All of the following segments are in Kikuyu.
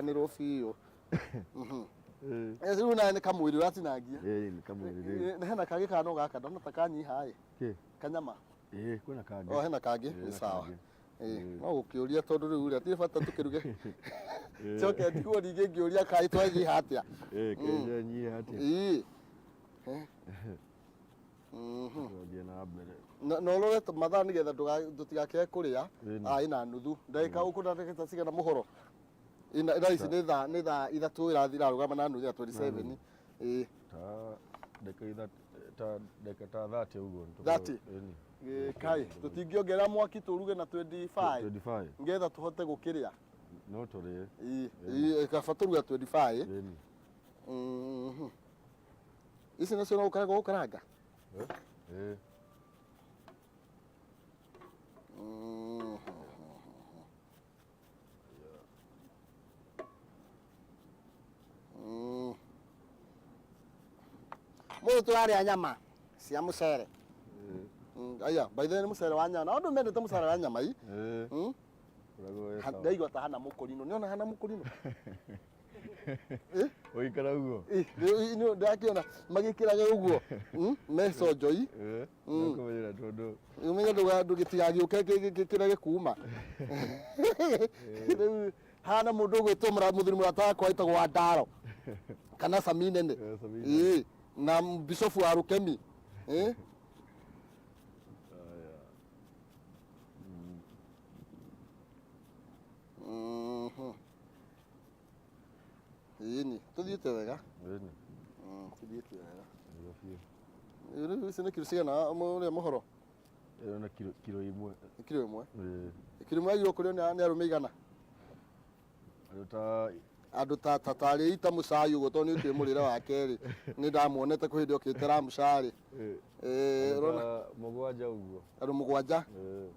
Nĩrwo biũ. Rĩu nawe nĩ kamwĩrĩ ũratinangia. Ĩĩ nĩ kamwĩrĩ rĩu. Na hena kangĩ kana no gaka ndona ta kanyiha ĩ. Kĩ? Kanyama. Ĩĩ kwĩna kangĩ. O hena kangĩ Ĩĩ, nĩ hena sawa. kangĩ. Ĩĩ no gũkĩũria tondũ rĩu rĩ hatirĩ bata tũkĩruge. Njoke ndigwo ningĩ ngĩũria kaĩ twanyiha atĩa. Ĩĩ kĩrĩa nyiha atĩa. Ĩĩ. Tũrathiĩ na mbere. Na ũrore mathaa nĩgetha tũtigakĩage kũrĩa. Ĩni. Ah, ĩna nuthu. Ndagĩka ũkũna ndagĩka cigana mũhoro? Ĩna thaa ici nĩ thaa 3 ĩrathi ĩrarũgama na nuthu ya 27. Ĩĩ. Ta ndagĩka ta ndagĩka ta 30 ũguo. 30? Ĩni. Ĩĩ, kai tũtingĩongerera mwaki tũruge na 25 25. nĩgetha tũhote gũkĩrĩa. No tũrĩe. Ĩĩ, ĩĩ, kaba tũruge 25. Ĩni. Ici nacio no ũkaranga ũkaranga? Ĩĩ. Mũthĩ tũrarĩa nyama cia mũcere. Aya, by the way nĩ mũcere wa nyama. Na andũ mendete mũcere wa nyama ii. Ĩĩ. Ũragwo wĩ sawa. Ndaigua ta hana mũkũrinũ. Nĩona hana mũkũrinũ? Ũikara ũguo. Ndakĩona magĩkĩraga ũguo me conjoi. Nĩũkũmenyera tondũ Ũmenye ndũgĩtigagĩũke kĩrege kuma. Rĩu hana mũndũ ũgwĩtwo mũthuri mũrata wakwa wĩtagwo Wandaro kana Sami Nene. Eh, Sami Nene. Ĩĩ, na Bishofu wa Rukemi. Ĩĩ. Aya. Ĩni, tũthiĩte wega. Ĩni. Tũthiĩte wega. Wega biũ. Rĩu ici nĩ kiro cigana ũrĩa mũhoro? Ĩno nĩ kiro 1. Nĩ kiro 1. Ĩĩ. Kiro 1 yagĩrĩirwo kũrĩo nĩ arũme igana? Andũ ta Andũ ta tarĩ ita mũcai ũguo tondũ nĩ ũkĩũĩ mũrĩre wake rĩ. Nĩ ndamuonete kwĩ hĩndĩ okĩte Ramsha rĩ. Ĩĩ. Ũrona? Ta 7 ũguo. Andũ 7. Ĩĩ.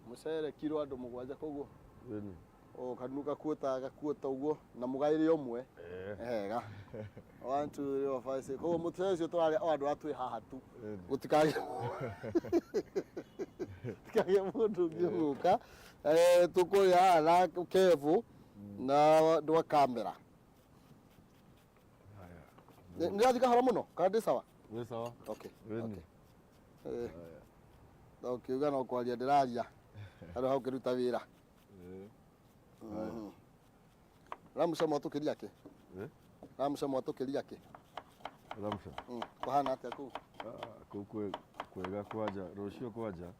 Mũcere kiro andũ 7 koguo. Ĩni. O kanu gakuota gakuota ũguo na mũgaĩre ũmwe. Hega. 1 2 3 4 5 6. Koguo mũcere ũcio tũrarĩa o andũ atwĩ haha tu. Gũtikagĩe mũndũ ũngĩ ũgũka. Tũkũrĩa haha na Kevo na andũ a kamera. Nĩ ũrathiĩ kahora mũno kana ndĩ sawa? Wĩ sawa. Okay. Ĩni. Okay. No ũkiuga no kwaria ndĩraria handũ ha ũkĩruta wĩra. Ramsha mwatũkĩria kĩ? Ramsha mwatũkĩria kĩ? Ramsha. Kũhana atĩa kũu? Kũu kwega kwanja, rũciũ kwanja.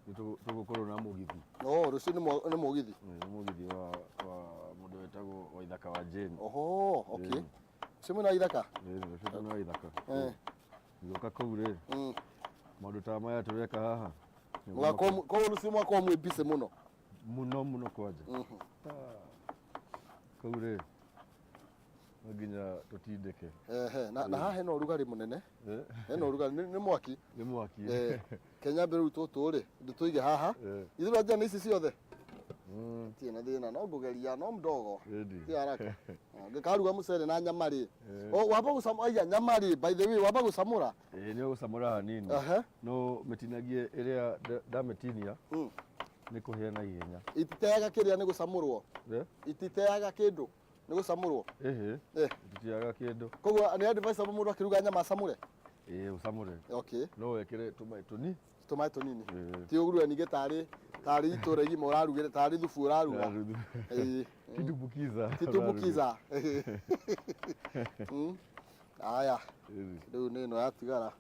Nĩ tũgũkorwo na mũgithi. Oh, rũciũ nĩ mũgithi? Nĩ mũgithi wa mũndũ wĩtagwo Waithaka wa Jane. Oho, okay. Ũcio mwena wa Ithaka? Ĩĩ, rũciũ twĩna Waithaka. Gĩũka kũu rĩ, maũndũ ta maya tũreka haha. Koguo rũciũ mwakorwo mwĩ busy mũno? Mũno mũno kwanja. Kũu rĩ, no nginya tũtindĩke. Ehe, na haha hena ũrugarĩ mũnene. Hena ũrugarĩ, nĩ mwaki. Nĩ mwaki. Kenya mbere rĩu tũtũ rĩ, ndĩtũige haha. Ithuĩ twanjia na ici ciothe? Tirĩ na thĩna, no ngũgeria, no mdogo. Ti haraka. Ngĩkaruga mũcere na nyama rĩ. Wamba gũcamũra, aya nyama rĩ, by the way, wamba gũcamũra? Ĩĩ nĩ ũgũcamũra hanini. No mĩtinagie ĩrĩa ndamĩtinia nĩ kũhĩa na ihenya. Ititeaga kĩrĩa nĩ gũcamũrwo? Ititeaga kĩndũ nĩ gũcamũrwo? Ĩhĩ, ititeaga kĩndũ. Koguo nĩ advisable mũndũ akĩruga nyama acamũre? Ĩĩ ũcamũre. Okay. No wĩkĩre tũmaĩ tũni. Tũmaĩ tũnini. Ti ũruge ningĩ tarĩ itũra igima ũrarugĩra, tarĩ thubu ũraruga. Ĩĩ. Titumbukiza. Titumbukiza. Aya. Rĩu nĩ ĩno yatigara.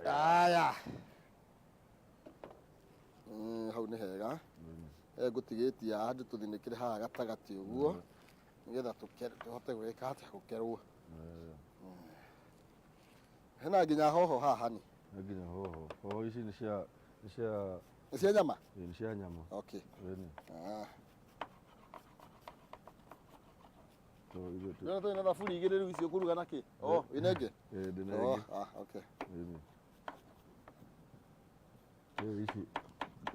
Aya. Hau nĩ hega. Ngũtigĩtie handũ tũthinĩkĩre haha gatagatĩ ũguo nĩgetha tũhote gwĩka atĩa gũkerwo. Hena nginya hoho haha ni. Hena nginya hoho. Hoho ici nĩ cia nĩ cia Nĩ cia nyama? Nĩ cia nyama. Okay. Ĩni. Ndĩrona tũrĩ na thaburi igĩrĩ rĩu icio ũkũruga na kĩ? Oh, wĩna ĩngĩ? Ĩĩ ndĩna ĩngĩ. Oh, okay. Ĩni. Rĩu ici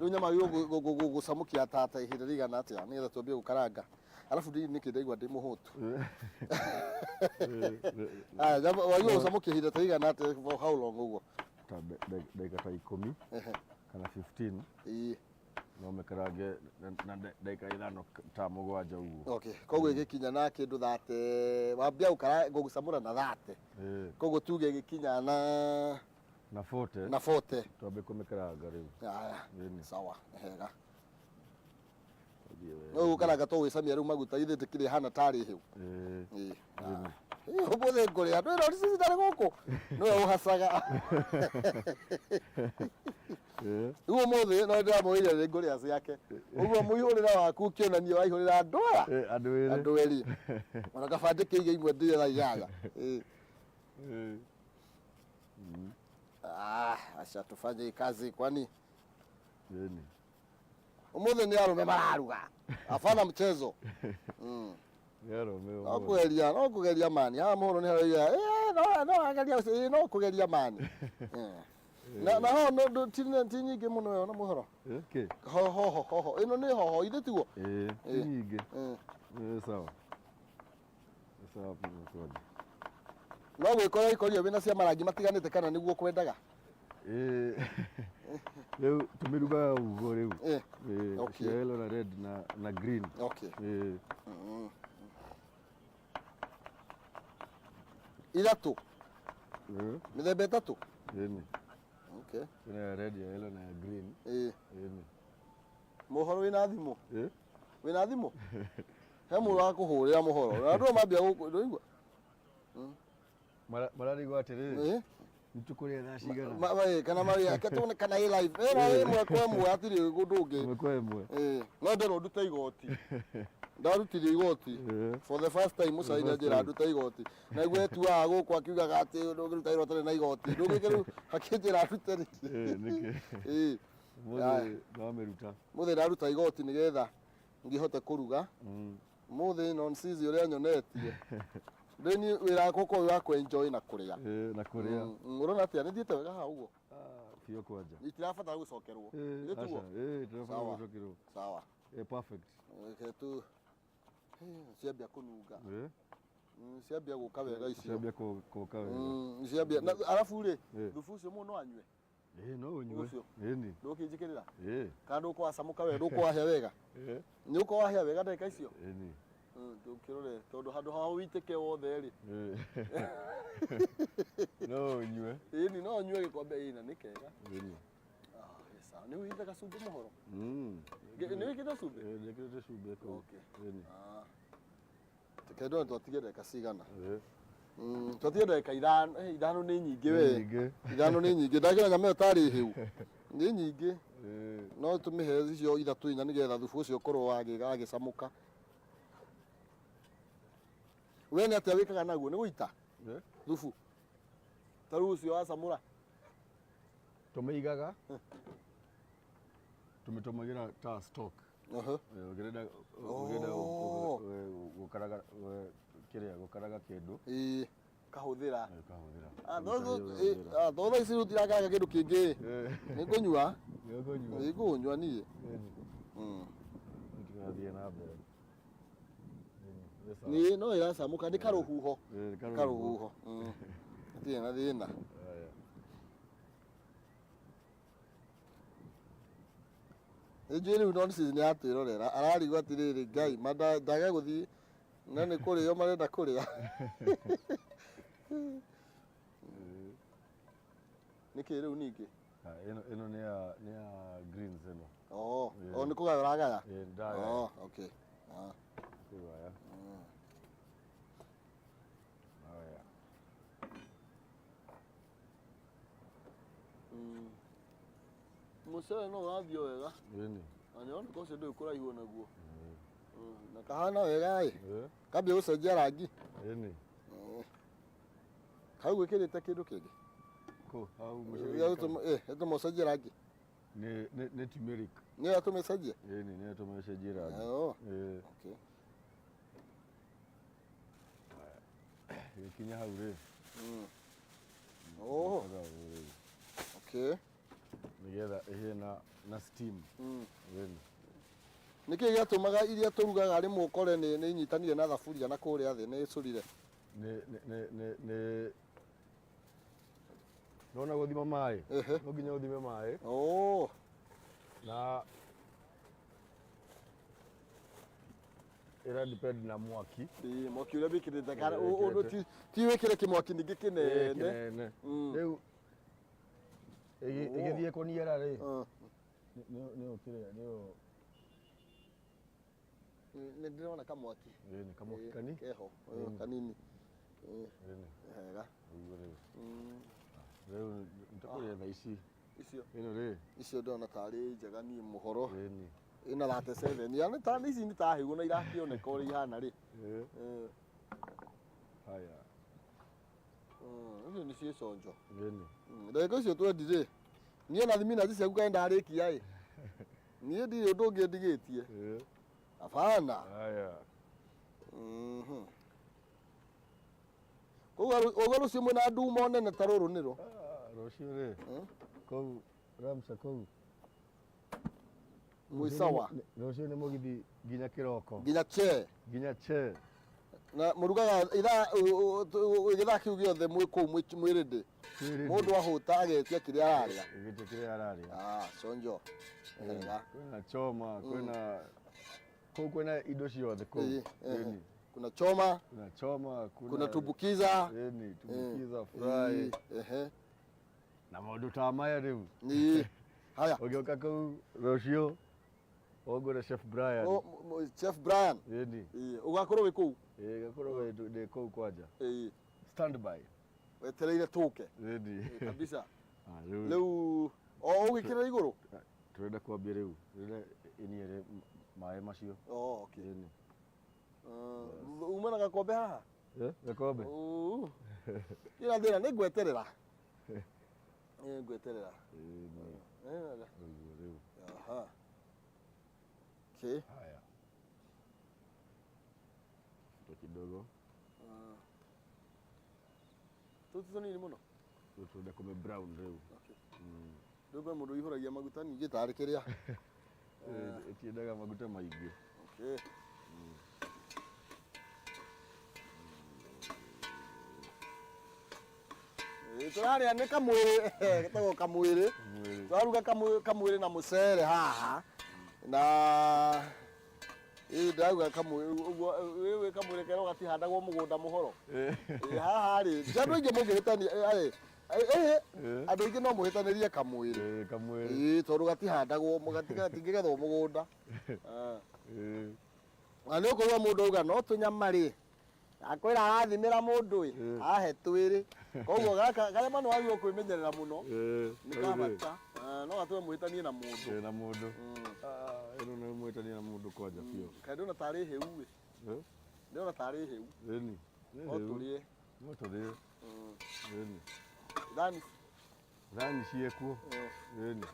Rĩu nyama gũcamũkia tata ihinda rĩigana atĩa nĩgetha twambie gũkaranga? Alafu ndĩ nĩkĩ ndaigua ndĩ mũhũtu. Aya, nyama wagĩrĩirwo gũcamũkia ihinda ta rĩigana atĩa for how long ũguo? Ta ndagĩka ta 10. Kana 15. No mĩkarange na ndagĩka 5 ta 7 ũguo. Okay, koguo ĩgĩkinya na kĩndũ 30, wambia gũcamũra na 30. Koguo tuge ĩgĩkinya na na 40. Na 40. Twambe kũmĩkaranga rĩu. Haya. Sawa, hega. No gũkaranga to gwĩcamia rĩu maguta ithe ndĩkĩrĩ hana tarĩ hĩu. Ĩĩ. Ũmũthĩ ngũrĩa ndwĩra ũrĩ cici ndarĩ gũkũ nĩwe ũhacaga. Rĩu ũmũthĩ no ndĩramwĩrire nĩ ngũrĩa ciake. Ũguo mũihũrĩre waku ũkĩonania waihũrĩra andũ aya. Andũ erĩ. Andũ erĩ. Ona kaba njĩkĩire imwe ndĩe thaa 8. Ah, acha tufanye kazi kwani Umuthi ni arume mararuga. Hapana mchezo. Nĩ arũme No ũmũthĩ. kugeria, no kugeria mani. Haha mũhoro nĩ harauga, no no ageria ũcio, no kugeria mani. Na ho no ti nyingĩ mũno ĩyo na mũhoro. Kĩ? Hoho hoho. Ĩno nĩ hoho, ithe tiguo? Ĩĩ, ti nyingĩ. Ĩĩ, sawa. Nĩ sawa mũno kwanja. No gwĩkora ikorio wĩna cia marangi matiganĩte kana nĩguo kwendaga? Ĩĩ. Rĩu tũmĩrugaga ũguo rĩu. Ĩĩ, Okay. cia yellow na red na green. Okay. Ĩĩ. 3. Mĩthemba 3? Ĩĩ. Okay. Kwĩna ya red, ya yellow na ya green. Ĩĩ. Ĩĩ. Mũhoro wĩna thimũ? Ĩĩ. Wĩna thimũ? He mũndũ wa kũhũrĩra mũhoro. Na andũ mambia gũkũ, ndũigua? Mararigwo atĩrĩrĩ. Ĩĩ. Nĩtũkũrĩa thaa cigana? Kana marĩa, reke tuone kana ĩ live. Ĩno ĩmwe kwa ĩmwe hatirĩ ũndũ ũngĩ. Ĩmwe kwa ĩmwe. Ĩĩ. No nderwo ndute igoti. Ndarutire igoti. For the first time Mũcai For the first nĩanjĩra time. ndute igoti. Na igua etuaga gũkũ akiugaga atĩ ndũngĩruta wĩra ũtarĩ na igoti. Ndũngĩke rĩu akĩnjĩra ndute rĩngĩ. Ĩĩ, nĩkĩ? Ĩĩ. Mũthĩ ndwamĩruta. Mũthĩ ndaruta igoti nĩgetha ngĩhote kũruga. Mũthĩ non season ũrĩa nyonetie. Rĩu wĩra wakwa ũkoragwo wĩ wa kũ-enjoy na kũrĩa. Ĩĩ, na kũrĩa. Ũrona atĩa? Nĩ thiĩte wega haha ũguo? Biũ kwanja. Itirabatara gũcokerwo. Ĩĩ, Ithuĩ tiguo? aca. Ĩĩ, itirabatara Sawa. gũcokerwo. Sawa. Ĩĩ, perfect. Reke tu. Ciambia kũnunga. Ĩĩ. Ciambia gũka wega icio. Ciambia gũka wega. Ciambia. Na arabu rĩ, Ĩĩ. thubu ũcio mũndũ no anyue? Ĩĩ, no ũnyue. Ũcio. Ĩĩ ni. Ndũkĩnjĩkĩrĩra? Ĩĩ. Kana ndũkwacamũka wega, ndũkwahĩa wega? Ĩĩ. Nĩ ũkorwo wahĩa wega ndagĩka icio? Ĩĩ ni. Ndũkĩrore, tondũ handũ ha ũitĩke wothe rĩ. Ĩĩ. No ũnyue. Ĩĩ ni, no ũnyue gĩkombe, ĩĩ, na nĩ kega. Ĩĩ ni. Nĩ sawa. Nĩ ũhithe gacumbĩ mũhoro? Nĩ wĩkĩrĩte cumbĩ? Ĩĩ, nĩkĩrĩte cumbĩ kũu. Okay. Ĩĩ ni. Reke ndone twatige ndagĩka cigana. Ĩĩ. Twatige ndagĩka 5, 5 nĩ nyingĩ we. Nĩ nyingĩ. 5 nĩ nyingĩ. Ndakĩra nyama ĩyo tarĩ hĩu. Nĩ nyingĩ. Ĩĩ. No tũmĩhe icio 3 4 nĩgetha thubu ũcio ũkorwo wagĩcamũka. We nĩ atĩa wĩkaga naguo? Nĩ gũita? Ĩĩ. Thubu. Ta rĩu ũcio wacamũra. Tũmĩigaga. Tũmĩtũmagĩra ta stock. Aha. Ũngĩenda gũkaraga, kĩrĩa, gũkaraga kĩndũ. Ĩĩ, kahũthĩra. Ĩĩ, kahũthĩra. Thotho ici rĩu tirakaraga kĩndũ kĩngĩ. Nĩ ngũnyua. Nĩ ũkũnyua. Nĩ ngũnyua niĩ. Tũrathiĩ na mbere. Nĩ no ĩracamũka, nĩ karũhuho. Ĩĩ, karũhuho. Karũhuho. Hatirĩ na thĩna. Nĩ njũĩ rĩu nonsense nĩ atwĩrorera, ararigwo atĩrĩrĩ, Ngai, ma ndaga gũthiĩ, na nĩ kũrĩo marenda kũrĩa. Nĩkĩ rĩu ningĩ? Ĩno nĩ ya greens ĩno. Oh, oh, nĩ kũgaya ũragaya? Ĩĩ, ndagaya. Oh, okay. Kũgaya. Haya. Mũcere no ũrathiĩ o wega. Ĩni. Na nĩ ũroneka ũcio ndũĩ kũraihu naguo. Na kahana wega ĩ. Ĩĩ. Kambia gũcenjia rangi. Ĩni. Hau gwĩkĩrĩte kĩndũ kĩngĩ? Kũ, hau mũcere. Gĩatũma ũcenjie rangi? Nĩ turmeric. Nĩyo yatũma ĩcenjie? Ĩni, nĩyo yatũma ĩcenjie rangi. Oh. Ĩĩ. Okay. Gĩkinya hau rĩ. Oh. Okay. Nĩgetha ĩhĩe na steam. Ĩni. Nĩkĩ gĩatũmaga iria tũrugaga rĩmwe ũkore nĩ inyitanire na thaburia na kũrĩa thĩ nĩ ĩcũrire? Nĩ nona gũthima maĩ. Ehe. No nginya ũthime maĩ. Oh. Na ĩra depend na mwaki. Ĩĩ, mwaki ũrĩa wĩkĩrĩte kana Ũrĩa ũndũ wĩkĩrĩte. ti wĩkĩre kĩmwaki ningĩ Ĩĩ, kĩnene. kĩnene. Rĩu ĩgĩthiĩ kũniara rĩ, nĩ ũkĩrĩa nĩ Nĩ ndĩrona kamwaki. Ĩĩ, nĩ kamwaki kani Keho, kanini. Ĩĩ, Hega. Ũguo rĩu. Rĩu nĩtũkũrĩa thaa ici. Icio. Ĩno rĩ. Icio ndĩrona tarĩ njega niĩ mũhoro. Ĩni. Ĩna 37. Ya nĩ ta ici nĩ ta hĩu na irakĩoneka ũrĩa ihana rĩ. Ĩĩ. Haya. Icio nĩ ciĩconjo. Ĩni. Ndagĩka icio twendi rĩ. Niĩ na thimina ciaku kaĩ ndarĩkia ĩ. Niĩ ndirĩ ũndũ ũngĩ ndigĩtie. Hapana. Haya. Koguo ũguo rũciũ mwĩna ndumo nene ta rũrũ nĩrũ? Rũciũ rĩ, kũu Ramsa kũu. Mwĩ sawa. Rũciũ nĩ mũgithi nginya kĩroko. Nginya che. Nginya che. Na mũrugaga ithaa gĩthaa kĩu gĩothe mwĩ kũu mwĩ ready. Mũndũ ahũta agetia kĩrĩa ararĩa. Agetia kĩrĩa ararĩa. Ah, conjo. Wega. Kwĩna choma, kwĩna kũu kwĩna indo ciothe kũu. Kuna choma, kuna choma, kuna tumbukiza. Ĩni, tumbukiza, fry. Na maũndũ ta maya rĩu. Ĩĩ. Haya. Ũgĩũka kũu rũciũ ũngũre Chef Brian. Chef Brian. Ĩni. Ĩĩ, ũgakorwo wĩ kũu? Ĩĩ, ngakorwo ndĩ kũu kwanja. Ĩĩ. Stand by. Wetereire tũke. Ĩni. Kabisa. Rĩu o ũgĩkĩrĩra igũrũ? Tũrenda kwambia rĩu. Tũrenda ĩniere maĩ macio. Oh, okay. Ĩni. Uma na gakombe haha? Gakombe? Ĩna thĩna nĩ ngweterera. Nĩ ngweterera. Ũguo rĩu. Aha. Okay. Haya. Futa kidogo. Tũtũ tũnini mũno? Tũrenda kũme brown rĩu. Okay. Rĩu kwĩ mũndũ ũihũragia maguta ningĩ tarĩ kĩrĩa. Ĩtiendaga maguta maingĩ. Okay. Tũrarĩa nĩ kamwĩrĩ, getagwo kamwĩrĩ. Tũraruga kamwĩrĩ na mũcere haha. Na ĩĩ ndĩrauga kamwĩrĩ ũguo wĩ kamwĩrĩ kerwo gatihandagwo mũgũnda mũhoro. Haha rĩ, ti andũ aingĩ mũngĩhĩtania andũ aingĩ no mũhĩtanĩrie kamwĩrĩ. Kamwĩrĩ. Ĩĩ tondũ gatihandagwo, gatingĩgethwo mũgũnda. Na nĩ ũkũigua mũndũ auga no tũnyama rĩ, akwĩra arathimĩra mũndũ ĩ, ahe twĩrĩ. Koguo gaka karĩa nĩ wagĩrĩirwo kwĩmenyerera mũno. Nĩ ka bata. No gatũme mũhĩtanie na mũndũ. Na mũndũ. Ĩno nĩ mũhĩtanie na mũndũ kwanja biũ. Kaĩ ndĩrona tarĩ hĩu ĩ. Ndĩrona tarĩ hĩu. Ĩni. No tũrĩe. No tũrĩe. Ĩni. Thani. Thani ciĩkuo. Ĩni.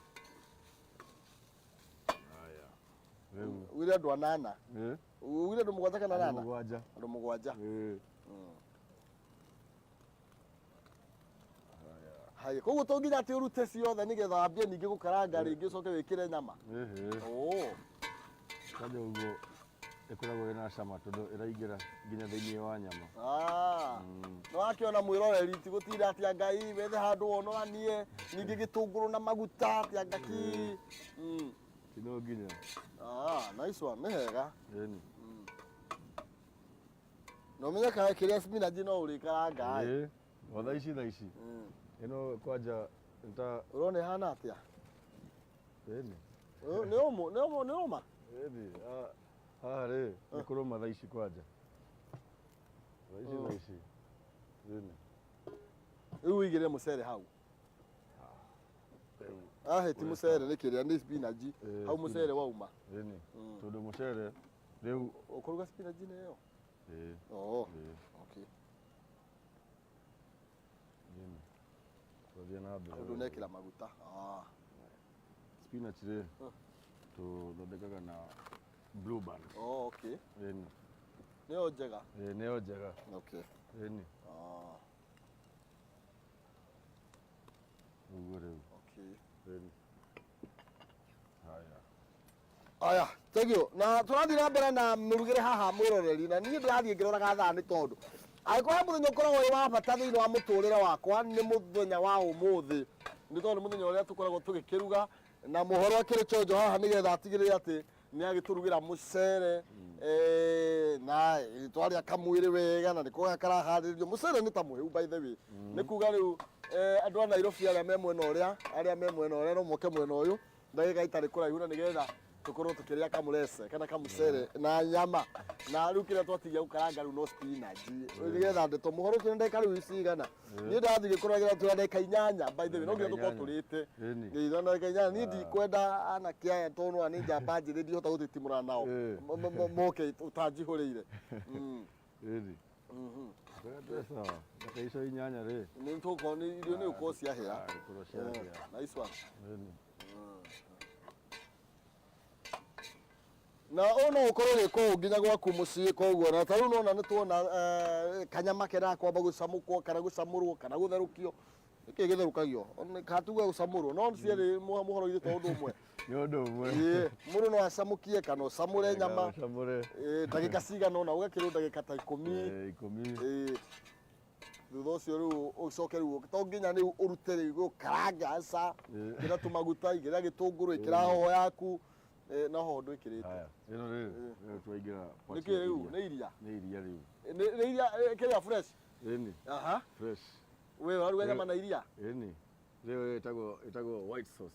Haya. Rĩu. Ugire andũ anana. Ugire andũ mũgwanja kana anana? Mũgwanja. Andũ mũgwanja. Haya, koguo to nginya atĩ ũrute ciothe nĩgetha wambie ningĩ gũkaranga rĩngĩ ũcoke wĩkĩre nyama. Kwanja ũguo ĩkoragwo ĩna cama tondũ ĩraingĩra nginya thĩinĩ wa nyama. Nĩ wakĩona mwĩroreri ti gũtinda atĩ anga ĩ wethe handũ wonoranie ningĩ gĩtũngũrũ na maguta atĩ anga ki. Ti no nginya. Nice one, nĩ hega. Ĩni. Na ũmenye kana kĩrĩa spinach no ũrĩkaranga ĩ. Ĩĩ. O thaa ici thaa ici. Ĩno kwanja nta Ũrona ĩhana atĩa? Ĩni. Nĩ ũmũ, nĩ ũmũ, nĩ ũma? Ĩni, haha rĩ, nĩ kũrũma thaa ici kwanja. Thaa ici thaa ici. Ĩni. Rĩu ũigĩrĩre mũcere hau. Haha ti mũcere nĩ kĩrĩa nĩ spinach. Hau mũcere wauma. Ĩni. Tondũ mũcere rĩu Ũkũruga spinach nĩ ĩyo? Ĩĩ. Oh. Okay. Ĩni. Tũthiĩ na mbere. Hau ndũnekĩra maguta. Spinach rĩ, tũthondekaga na blue band. Oh, okay. Ĩni. Nĩyo njega? Ĩĩ, nĩyo njega. Okay. Ĩni. Ũguo rĩu. Okay. Ĩni. Haya. Aya, thank you. Na tũrathiĩ na mbere na mũrugĩre haha mwĩroreri na niĩ ndĩrathiĩ ngĩroraga thaa nĩ tondũ angĩkorwo he mũthenya ũkoragwo wĩ wa bata thĩinĩ wa mũtũrĩre wakwa nĩ mũthenya wa ũmũthĩ nĩ tondũ nĩ mũthenya ũrĩa tũkoragwo tũgĩkĩruga Na mũhoro akĩrĩ chonjo haha nĩgetha atigĩrĩre atĩ nĩ agĩtũrugĩra mũcere, na twarĩa kamwĩrĩ wega na nĩko karaharĩrĩrio. Mũcere nĩ ta mũhĩu, by the way. Nĩ kuga rĩu andũ a Nairobi arĩa me mwena ũrĩa, arĩa me mwena ũrĩa no moke mwena ũyũ ndagĩka itarĩ kũraihu, na nĩgetha tũkorwo tũkĩrĩa kamũrece kana kamũcere na nyama. Na rĩu kĩrĩa twatigia gũkaranga rĩu no spinach, nĩgetha ndeto mũhoro ũcio nĩ ndagĩka rĩu cigana. Niĩ ndathiĩ gĩkũragĩra tũra ndagĩka 8, by the way, no nginya tũkorwo tũrĩte. Ĩni. Ĩĩ, ndagĩka 8. Niĩ ndikwenda anake aya tondũ nĩ njamba njĩthĩ, ndihota gũtitimũrana nao moke ũtanjihũrĩire. Ĩni. Twĩ sawa, ndagĩka icio 8 rĩ. Nĩ tũgũkorwo nĩ irio nĩ gũkorwo ciahĩa. Ah, gũkorwo ciahĩa. Nice one. Ĩni. Na ũũ no ũkorwo ũgĩka ũũ nginya gwaku mũciĩ. Koguo na ta rĩu nona nĩ tuona kanyama kera kwamba gũcamũkwo kana gũcamũrwo kana gũtherũkio. Nĩkĩ gĩtherũkagio kana tuge gũcamũrwo, no cierĩ mũhoro ithe to ũndũ ũmwe. Nĩ ũndũ ũmwe. Ĩĩ, mũndũ no acamũkie kana ũcamũre nyama. Ũcamũre. Ĩĩ, ndagĩka cigana ũna ũgekĩrwo ndagĩka ta 10. 10. Ĩĩ. Thutha ũcio rĩu ũcoke rĩu to nginya rĩu ũrute rĩu gũkaranga, aca. Ĩkĩra tũmaguta, ĩkĩra gĩtũngũrũ, ĩkĩra hoho yaku. Na hoho ndwĩkĩrĩte. Haya, ĩno rĩ, rĩu twaingĩra part Nĩkĩ ya rĩu iria. Nĩ iria. Nĩ iria rĩu. Nĩ iria kĩrĩa fresh. Ĩni. Aha. Fresh. We ũraruga nyama na iria. Ĩni, rĩu ĩtagwo white sauce.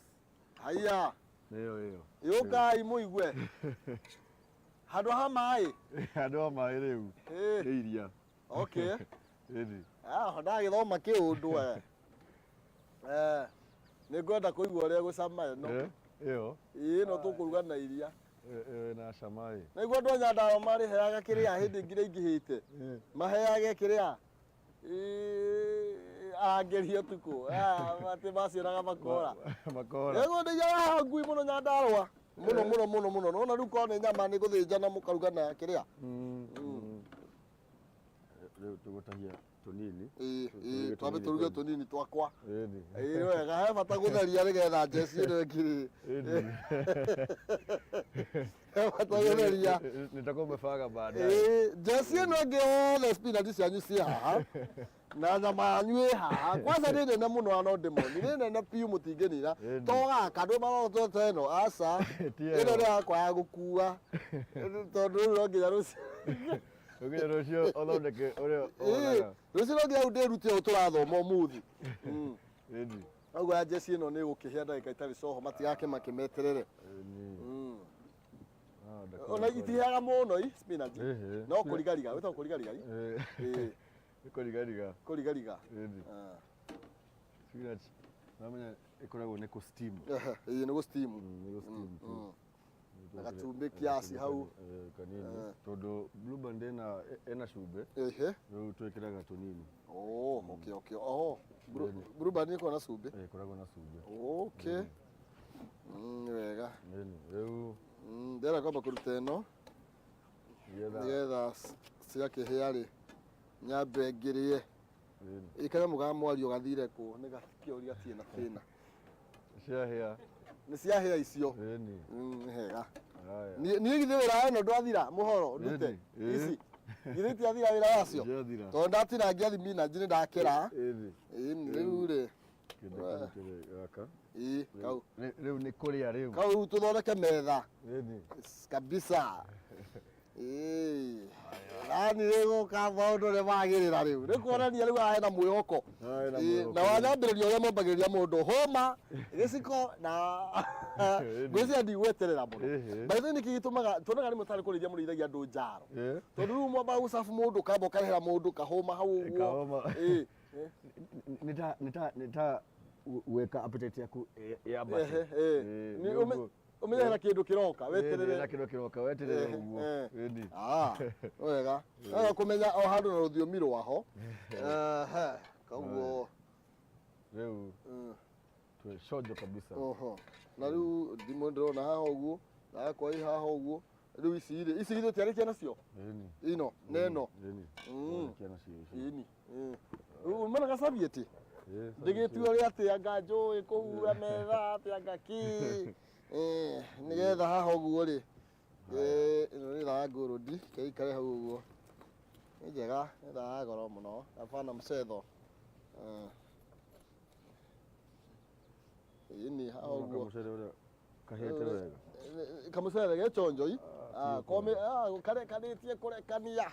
Haiya. Nĩyo ĩyo. Yũkai mũigue handũ ha maĩ. Handũ ha maĩ rĩu nĩ iria. Okay. Ĩni. Ah, ndagĩthoma kĩũndũ eh. Nĩ ngwenda kũigua ũrĩa gũcama ĩno. Ĩyo. Ĩĩ, ĩno tũkũruga na iria. Ĩyo ĩna cama ĩ. Nĩguo andũ a Nyandarua marĩheaga kĩrĩa hĩndĩ nginya ingĩhĩte, maheage kĩrĩa arangĩri ũtukũ. Ah, atĩ macionaga makora. Makora. Nĩguo ndĩigaga ngui mũno Nyandarua, mũno mũno mũno mũno. Nona rĩu korwo nĩ nyama nĩ gũthĩnja na mũkaruga na kĩrĩa. Rĩu tũgũtahia tũnini. Ĩĩ, Tũruge. Twambe Tũnini. tũruge tũnini twakwa. Ĩni. Ĩĩ, nĩ wega, he bata gũtheria nĩgetha njeci ĩno ĩngĩ. Ĩni. He bata gũtheria. Nitakuwa umefanga baadaye. Ĩĩ, njeci ĩno ĩngĩ yothe, spinach cianyu ciĩ haha na nyama yanyu ĩ haha. Kwanza nĩ nene mũno, na no ndĩmoni nĩ nene piũ, mũtingĩnina. Ĩni. To gaka ndũ marotete ĩno, aca. Ti ĩno ĩyo. nĩ yakwa ya gũkua, tondũ rĩu no nginya rũciũ. Ũkinya rũciũ ũthondeke ũrĩa Ĩĩ, wonaga. Rũciũ no nginya rĩu ndĩrute ũũ tũrathoma ũmũthĩ. Ĩni. Koguo ya njeci ĩno nĩ ĩgũkĩhĩa ndagĩka itarĩ coho, matigake makĩmeterere. Ĩni. Ah, Ona itiheaga mũno i spinach. Ĩhĩ. No kũrigariga, wĩtagwo kũrigariga i? Ĩĩ. Nĩ kũrigariga. Kũrigariga. Ĩni. Ah. Spinach namenya ĩkoragwo nĩ kũ steam. Ehe, ĩĩ, nĩ gũ steam. Nĩ gũ steam tu. Na gacumbĩ kiasi hau. Kanini, tondũ Blue Band ĩna cumbĩ. Rĩu twĩkĩraga tũnini. Oh, okay. Oh, Blue Band ĩkoragwo na cumbĩ. Eh, ĩkoragwo na cumbĩ. Okay. Nĩ wega. Ĩni, rĩu Ndĩrenda kwamba kũruta ĩno nĩgetha nĩgetha ciakĩhĩa rĩ, nyambe ngĩrĩe. Ĩni. Ĩ kanyamũ ga mwario gathire kũ? Nĩ gakĩũri gatirĩ na thĩna. Ciahĩa. Nĩ ciahĩa icio. Ĩni. Nĩ hega. Haya. Niĩ githĩ wĩra ĩno ndwathira mũhoro ndute Ĩni, ĩĩ. ici githĩ itiathira wĩra wacio? Ciathira. Tondũ ndatinangia thibinanji nĩ ndakĩra. Ĩni. Ĩni rĩu rĩ. Kĩndũ kĩu kĩrĩ gaka. Ĩĩ, kau. Rĩu nĩ kũrĩa rĩu. Kau rĩu tũthondeke metha. Ĩni. Kabisa. Ĩĩ, yani rĩgũka maũndũ nĩ magĩrĩra rĩu, nĩ kuonania rĩu haha hena mwĩhoko. Haha hena Ĩĩ, mwĩhoko. Na wanyambĩrĩria ũrĩa mwambagĩrĩria mũndũ hũma gĩciko na ngwĩciria ndigweterera mũno. Ĩhĩ. By the way, nĩkĩ gĩtũmaga tuonaga rĩmwe tarĩ kũrĩithia mũrĩithagia andũ njaro? Ĩ. Tondũ rĩu mwambaga gũcabu mũndũ, ũkamba ũkarehera mũndũ kahũma hau ũguo. Kahũma. Ĩĩ. Nĩ ta gwĩka appetite yaku yambate. Ehe, ĩĩ. Ĩ, Nĩ nĩ ũguo. Ũmenye hena kĩndũ kĩroka weterere weterere. Kĩndũ kĩroka weterere Ehe, ũguo. Ĩni. Ah, wega wega kũmenya o handũ na rũthiomi rwaho. Ehe, koguo Rĩu twĩ chonjo kabisa. Oho. Na rĩu ndimũ ndĩrona haha ũguo, na yakwa ĩ haha ũguo. Rĩu ici rĩ, ici githĩ ũtiarĩkia nacio? Ĩni. Ino na ĩno. Ĩni. Twarĩkia nacio ici. Ĩni. Umana gacabieti. Ĩ, Ndĩgĩtua ũrĩa atĩ anga njũĩ kũhura metha atĩ anga kĩ. Nĩgetha haha ũguo rĩ, ĩno nĩ thaa ngũrũndi, kĩikare hau ũguo. Nĩ njega, nĩ thaa ya goro mũno. Hapana mchezo. Ĩni haha ũguo. Kamucere ũrĩa kahĩte wega. Kamucere gechonjoi. Kome karekanĩtie kũrekania.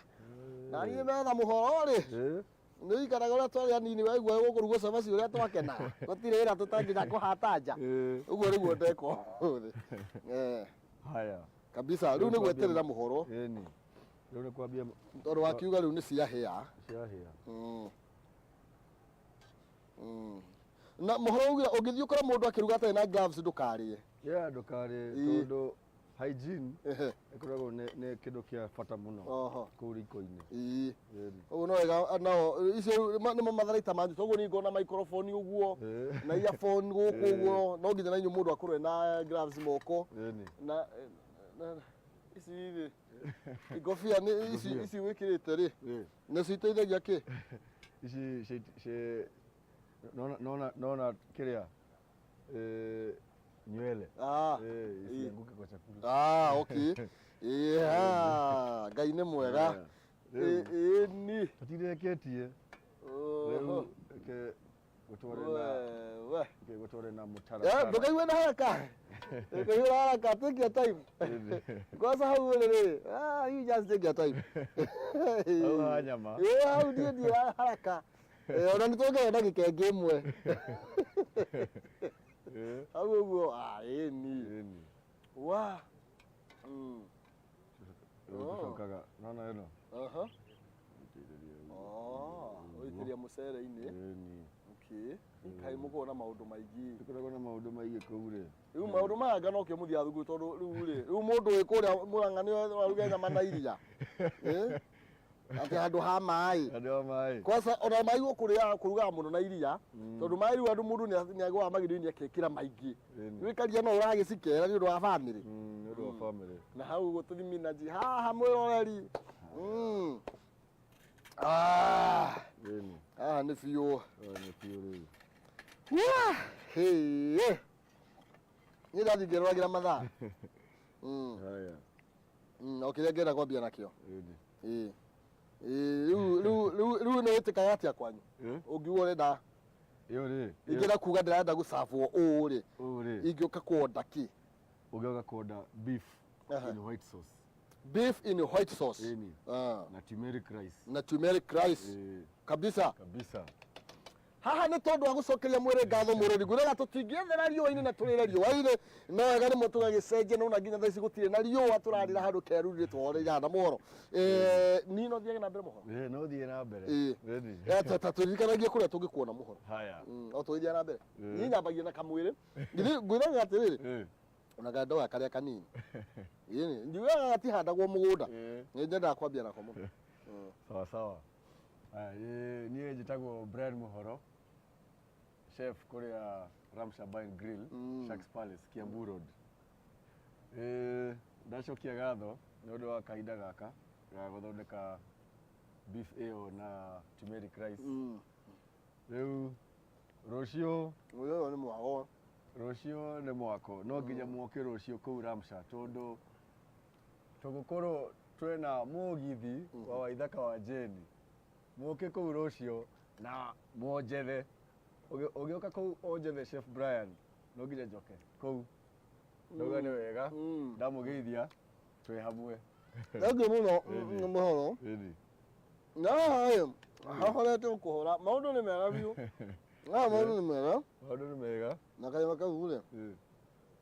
Na niĩ metha mũhoro rĩ. Nĩ ikaraga ũrĩa twarĩ anini waigua gũkũrugwo cabaci ũrĩa twakenaga. Gũtirĩ wĩra tũtangĩnya kũhata nja. Ũguo nĩguo ndeka ũmũthĩ. Haya. Kabisa rĩu nĩ gweterera mũhoro. Ĩni. Rĩu nĩ kwambia tondũ wakiuga rĩu nĩ ciahĩa. Ciahĩa. Na mũhoro ugira ũngĩthiĩ ũkore mũndũ akĩruga atarĩ na gloves ndũkarĩe. Yeah, ndũkarĩe tondũ hygiene ĩkoragwo nĩ kĩndũ kĩa bata mũno kũu riko-inĩ. Ĩĩ. Ũguo no wega nao icio nĩmo matharaita manyu toguo niĩ ngona microphone ũguo na earphone gũkũ ũguo no nginya na inyuĩ mũndũ akorwo ena gloves moko. Na ici rĩ ngobia nĩ ici ici wĩkĩrĩte rĩ nĩcio iteithagia kĩ? Ici nona nona kĩrĩa nywele. Isianguke kwa chakula. Okay. Yeah, Ngai nĩ mwega. Ĩni. Tũtireketie. Rĩu reke gũtware na reke gũtware na mũtaratara. Ndũkaigue na haraka. Ndũkaigue na haraka, take your time. Kwanza hau rĩ, you just take your time. Hau ha nyama. Hau niĩ ndirĩ haraka. Ona nĩ tuongerera ndagĩka ĩngĩ ĩmwe. Hau ũguo, ĩni. Wa. Tũcokaga, nona ĩno. Ũitĩrĩria mũcere-inĩ. Okay. Kaĩ mũkoragwo na maũndũ maingĩ. Tũkoragwo na maũndũ maingĩ kũu rĩ. Rĩu maũndũ maya nga nokĩo mũthiaga thukuru tondũ rĩu rĩ, rĩu mũndũ wĩ kũrĩa Mũrang'a nĩwe waruga nyama na iria. Atĩ handũ ha maĩ. Handũ ha maĩ. Kwanza ona maĩ ũkũrĩaga kũrugaga mũno na iria. Tondũ maĩ rĩu andũ mũndũ nĩ agũaga magĩrĩinĩ akekĩra maingĩ. Rĩu ikaria no ũragĩcikera nĩ ũndũ wa family. Nĩ ũndũ wa family. Na hau ũguo tũthiminaji haha mwĩroreri. Haha nĩ biũ. Nĩ biũ rĩu. Niĩ ndathiĩ ngĩroragĩra mathaa. Haya. O kĩrĩa ngĩenda kwambia nakĩo. Rĩu nĩ wĩtĩkaga atĩa kwanyu? Ũngiuga ũrenda Ĩyo rĩ. Ingĩenda kuga ndĩrenda gũcabwo ũũ rĩ. Ũũ rĩ. Ingĩũka kuonda kĩ? Ũngĩũka kuonda beef in white sauce. Beef in white sauce. Ĩni. Na turmeric rice. Na turmeric rice. Kabisa. Kabisa. Haha nĩ tondũ wa gũcokeria mwĩrĩ ngatho mũrori ngwĩraga tũtingĩethera riũa-inĩ na tũrĩre riũa-inĩ no wega rĩmwe tũgagĩcenjia no na nginya thaa ici gũtirĩ na riũa tũrarĩra handũ kerurire tũhoreire hana mũhoro. Niĩ no thiage na mbere mũhoro? No thiĩ na mbere. Ta tũririkanagie kũrĩa tũngĩkuona mũhoro. Haya. O tũgĩthiĩ na mbere. Niĩ nyambagia na kamwĩrĩ. Ngwĩraga atĩrĩrĩ. Ona kandoga karĩa kanini. Njugaga gatihandagwo mũgũnda. Nĩ nyendaga kwambia nako mũno. Sawa sawa. Niĩ njĩtagwo Brian Muhoro, chef kũrĩa Ramsha Bar and Grill, Sharks Palace, Kiambu Road. Ndacokia ngatho nĩ ũndũ wa kahinda gaka ga gũthondeka beef ĩyo na turmeric rice. Rĩu rũciũ Ũyũ nĩ mwago. Rũciũ nĩ mwako. No nginya muoke rũciũ kũu Ramsha tondũ tũgũkorwo twĩna mũgithi wa Waithaka wa Jane. Muoke kũu rũciũ na mwonjethe. Ũgĩũka kũu onjethe Chef Brian no nginya njoke kũu. Ndauga nĩ wega. Ndamũgeithia twĩ hamwe. Thengiũ mũno mũhoro. Na hahorete ũkũhora. Maũndũ nĩ mega biũ. Maũndũ nĩ mega. Maũndũ nĩ mega. Na kanyama kau rĩ.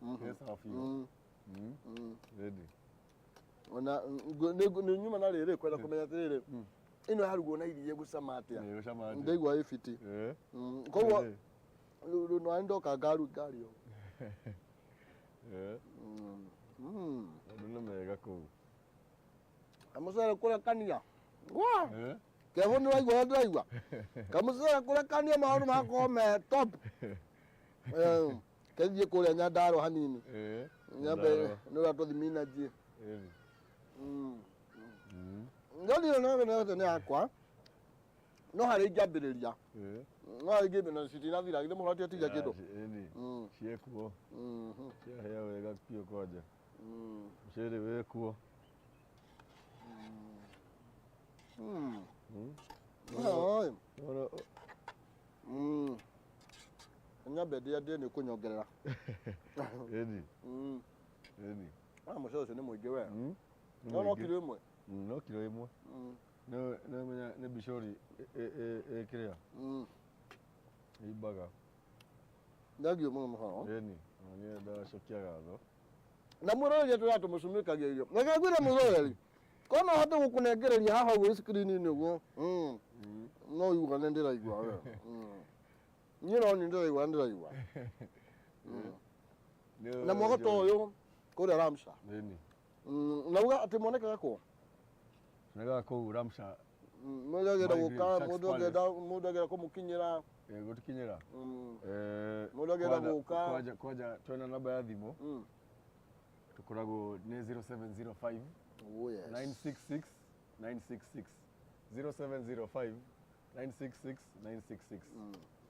Nĩ sawa biũ. Ona nĩ nyuma na rĩrĩ kwenda kũmenya atĩrĩrĩ. Ĩno yarugwo na iria ĩgũcama atĩa? Ĩgũcama atĩa? Ndaigua ĩ fiti. Koguo rĩu no ndoka ngaru ngari ĩyo. Maũndũ nĩ mega kũu. Kamũcere kũrekania. Wa! Kevo nĩ waigua ndĩraigua. Kamũcere kũrekania maũndũ magakorwo me top. Kethiĩ kũrĩa Nyandarua hanini. Nyambe nĩ ũrĩa tũthiminaji. Ngoni ĩno nĩ yakwa. No harĩa ingĩambĩrĩria. No harĩa ingĩambĩrĩria na citinathira githĩ mũhoro tiatigia kĩndũ. Ciĩkuo. Ciahĩa wega biũ kwanja. Mũcere wĩkuo. Nyambe ndĩa ndĩe nĩ ũkũnyongerera. Ĩni. Ĩni. Ah, mũcere ũcio nĩ mũingĩ we. Nĩ No no mũingĩ. kiro ĩmwe. No kiro ĩmwe. No no menya nĩ bicori ĩ kĩrĩa ĩimbaga. Thengiũ mũno mũhoro. Ĩni. Ona niĩ ndacokia ngatho. Na mwĩroreri tũrĩa tũmũcumĩkagia irio. Reke ngwĩre mwĩroreri. Korwo no hote gũkũnengereria haha ũguo screen-inĩ ũguo. No uga nĩ ndĩraigua we. Niĩ no nĩ ndĩraigua ndĩraigua. Nĩ Na mwagoto ũyũ kũrĩa Ramsha. Ĩni. Na uga atĩ monekaga kũ? Tuonekaga kũu Ramsha. Mũndũ angĩenda My gũka, Green, Sharks mũndũ Palace. angĩenda mũndũ angĩenda kũmũkinyĩra. Gũtikinyĩra. Mũndũ angĩenda gũka. Kwanja kwanja twĩna namba ya thimũ. Tũkoragwo nĩ 0705 Oh yes. 966 966 0705 966 966.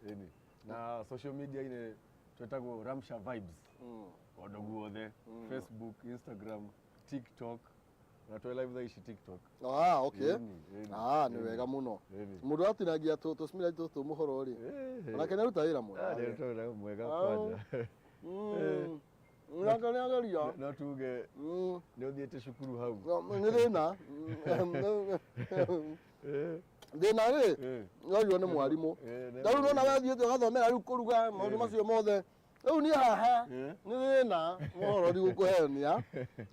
Ĩni. Na social media-inĩ twĩtagwo Ramsha Vibes. Kũndũ guothe, Facebook, Instagram, TikTok. Na twĩ live thaa ici TikTok. Ah, okay. Ĩni, ĩni, Ah, nĩ ĩni. wega mũno. Ĩni. Mũndũ atinagia tũcumĩra tũtũ mũhoro rĩ. Onake nĩ aruta wĩra mwega. Ah, nĩ aruta wĩra mwega Ah. kwanja. Nake nĩ ageria. No tuge nĩ ũthiĩte cukuru hau. No, nĩ thĩna. Thĩna rĩ, noguo nĩ mwarimũ. Nĩ Ta rĩu nona mwarimũ. wathiĩte ũgathomera rĩu kũruga maũndũ macio mothe. Rĩu niĩ haha nĩ thĩna mũhoro ndigũkũhenia.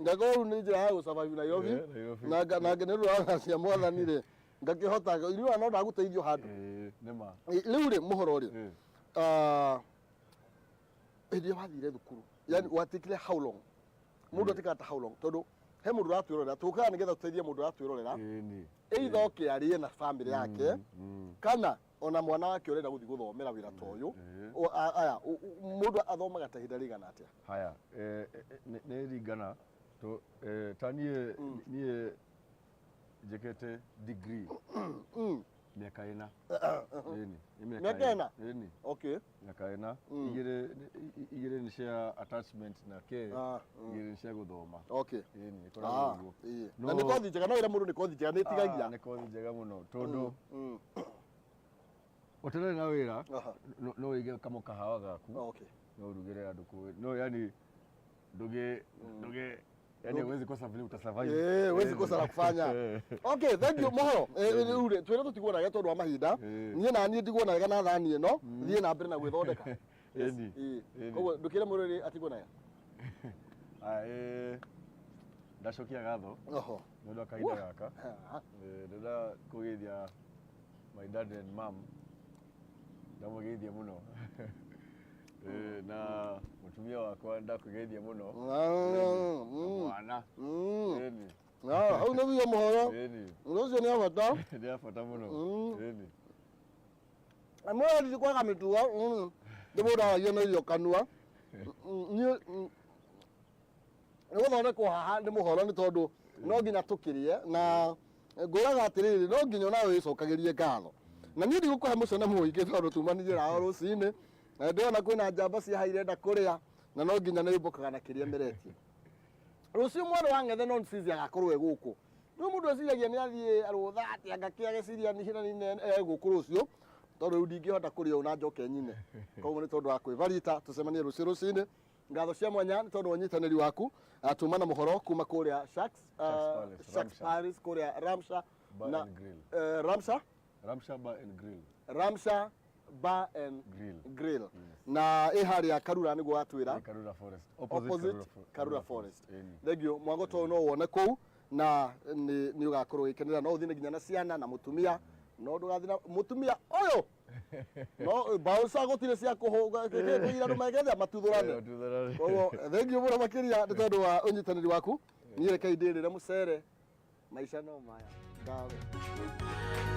Ngakorwo rĩu nĩ njĩra ya gũ survive Nairobi. Nairobi. Na nĩ ũndũ wa tha cia mwathani rĩ, ngakĩhota rĩu no ndagũteithio handũ. Nĩ ma. Rĩu rĩ mũhoro rĩ, ah, hĩndĩ ĩrĩa wathire thukuru yani watikire how long? Mũndũ atikaga ta how long? Tondũ he mũndũ ũratwĩrorera, tũkaga nĩgetha tũteithie mũndũ ũratwĩrorera Ĩni. either oke arĩe na family yake kana ona mwana wake ũrenda gũthiĩ gũthomera wĩra ta ũyũ. Aya, mũndũ athomaga ta ihinda rĩigana atĩa? Haya, nĩ nĩ ringana to ta niĩ niĩ njĩkĩte degree mĩaka 4. Ĩni, nĩ Mĩaka 4? Ĩni. Okay. Mĩaka 4. Igĩrĩ nĩ cia attachment na kĩ, Ah, igĩrĩ nĩ cia gũthoma. Okay. Ĩni, ĩkoragwo Ah, ũguo. ĩĩ. No- Na nĩ kothi njega, no wĩra mũndũ nĩ kothi njega nĩ Ah, ĩtigagia. nĩ kothi njega mũno tondũ ũtarĩ na wĩra no wĩige kamũkahawa gaku. Okay. No ũrugĩre andũ kũu. No yani ndũgĩ ndũgĩ yani huwezi kosa vile utasurvive. Eh, huwezi kosa la kufanya. Okay, thank you mũhoro. Rĩu rĩ, twĩre tũtigwo wega tondũ wa mahinda. Niĩ na niĩ ndigwo na wega na thani ĩno, thiĩ na mbere na gwĩthondeka. Ĩni. Ĩĩ. Ĩni. Koguo ndũkĩre mũrĩrĩ atigwo nayo. Ah, ndacokia ngatho Oho. nĩ ũndũ wa kahinda gaka. Ah, Ndĩrenda kũgeithia my dad and mom, ndamũgeithia mũno. Na mũtumia wakwa ndakũgeithia mũno. Na mwana. Ĩni. Ah, hau nĩguo mũhoro. Ĩni. Ũndũ ũcio nĩ wa bata. Nĩ wa bata mũno. Ĩni. Mwĩrĩ ti kwaga mĩtugo, nĩ mũndũ aragia na irio kanua. Niĩ nĩ gũthondekwo haha nĩ mũhoro nĩ tondũ no nginya tũkĩrĩe na ngwĩraga atĩrĩrĩ, no nginya onawe wĩcokagĩrie ngatho. Na niĩ ndigũkũhe mũcene mũingĩ tondũ tumanire nao rũcinĩ na ndĩrona kwĩna njamba cia haha irenda kũrĩa na no nginya nĩ mbũkaga na kĩrĩa meretie. Rũciũ mwana wa ng'ethe non sisi agakorwo e gũkũ. Rĩu mũndũ eciragia nĩ athiĩ arũtha atĩ anga kĩage ciria nĩ nĩ e gũkũ rũciũ tondũ rĩu ndingĩhota kũrĩa ũũ na njoke nyine. Koguo nĩ tondũ wa kwĩbarita tũcemanie rũciũ rũcinĩ. Ngatho cia mwanya nĩ tondũ wa ũnyitanĩri waku. Tuma na mũhoro kuma kũrĩa Sharks, Sharks Palace, Sharks Ramsha. Palace kũrĩa Ramsha Bar na and Grill. Ramsha? Ramsha Bar and Grill. Ramsha Bar and Grill. Grill. Na ĩ harĩa Karura nĩguo watwĩra. Ĩ Karura Forest. Opposite Karura Forest. Ĩni. Thengiũ mwagoto ũyũ no wone kũu na nĩ ũgakorwo ũgĩkenera, no ũthiĩ nginya na ciana na mũtumia, no ndũgathiĩ na mũtumia ũyũ. No bouncer gũtirĩ cia kũhũga kũira andũ megetha matuthũrane. Matuthũrane. Koguo thengiũ mũno makĩria nĩ tondũ wa ũnyitanĩri waku. Niĩ rekei ndĩrĩre mũcere, maica no maya. Ngatho.